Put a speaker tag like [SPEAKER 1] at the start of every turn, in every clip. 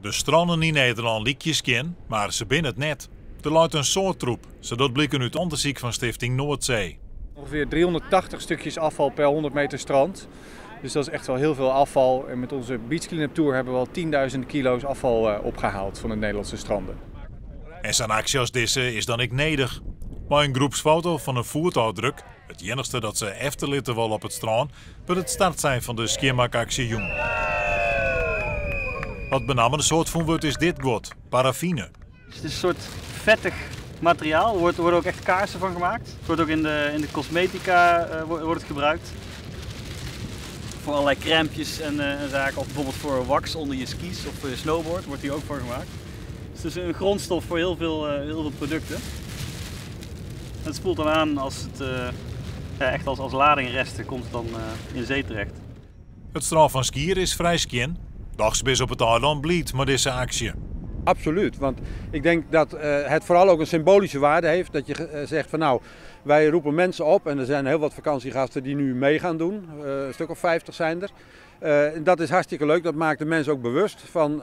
[SPEAKER 1] De strannen yn Nederlân lykje skjin, mar se binne it net. Der leit in soad troep, sa docht bliken út ûndersyk fan Stifting Noordzee.
[SPEAKER 2] Ongeveer 380 stukjes afval per 100 meter strand. Dus dat is echt wel heel veel afval. En met onze Beach Cleanup Tour hebben we al 10.000 kilo's afval opgehaald van de Nederlandse stranden.
[SPEAKER 1] En sa'n aksje as dizze is dan ek nedich. Mei in groepsfoto fan in foetôfdruk, it iennichste dat se efterlitte wolle op it strân, wurdt it startsein fan de skjinmakaksje jûn. Wat benammen in soad fûn wurdt is dit guod, paraffine.
[SPEAKER 3] Het is een soort vettig materiaal, er worden ook echt kaarsen van gemaakt. Het wordt ook in de cosmetica wordt het gebruikt. Voor allerlei crèmpjes en zaken, of bijvoorbeeld voor wax onder je skis of voor je snowboard wordt die ook voor gemaakt. Dus het is een grondstof voor heel veel producten. Het spoelt dan aan als het, ja, echt als ladingresten komt het dan in zee terecht.
[SPEAKER 1] It strân fan Skier is frij skjin. Dochs binne se op it eilân bliid mei dizze aksje.
[SPEAKER 4] Absoluut, want ik denk dat het vooral ook een symbolische waarde heeft. Dat je zegt van nou, wij roepen mensen op en er zijn heel wat vakantiegasten die nu mee gaan doen. Een stuk of 50 zijn er. Dat is hartstikke leuk, dat maakt de mensen ook bewust van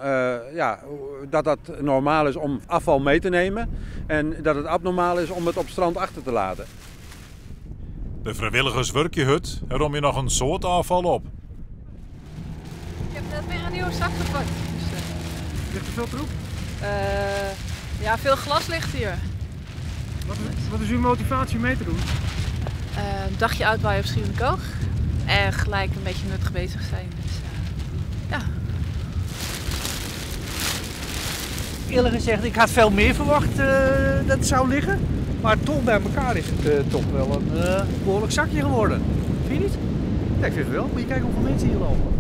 [SPEAKER 4] dat dat normaal is om afval mee te nemen. En dat het abnormaal is om het op het strand achter te laten.
[SPEAKER 1] De frijwilligers wurkje hurd en romje noch in soad ôffal op.
[SPEAKER 5] Ik heb net weer een nieuwe zak gepakt. Dus
[SPEAKER 6] Ligt er veel troep?
[SPEAKER 5] Ja, veel glas ligt hier.
[SPEAKER 6] Wat is uw motivatie om mee te doen?
[SPEAKER 5] Een dagje uitwaaien op Schiermonnikoog. En gelijk een beetje nuttig bezig zijn. Dus ja.
[SPEAKER 7] Eerlijk gezegd, ik had veel meer verwacht dat het zou liggen. Maar toch bij elkaar is het toch wel een behoorlijk zakje geworden. Vind je niet? Ja, ik vind het wel. Moet je kijken hoeveel mensen hier lopen.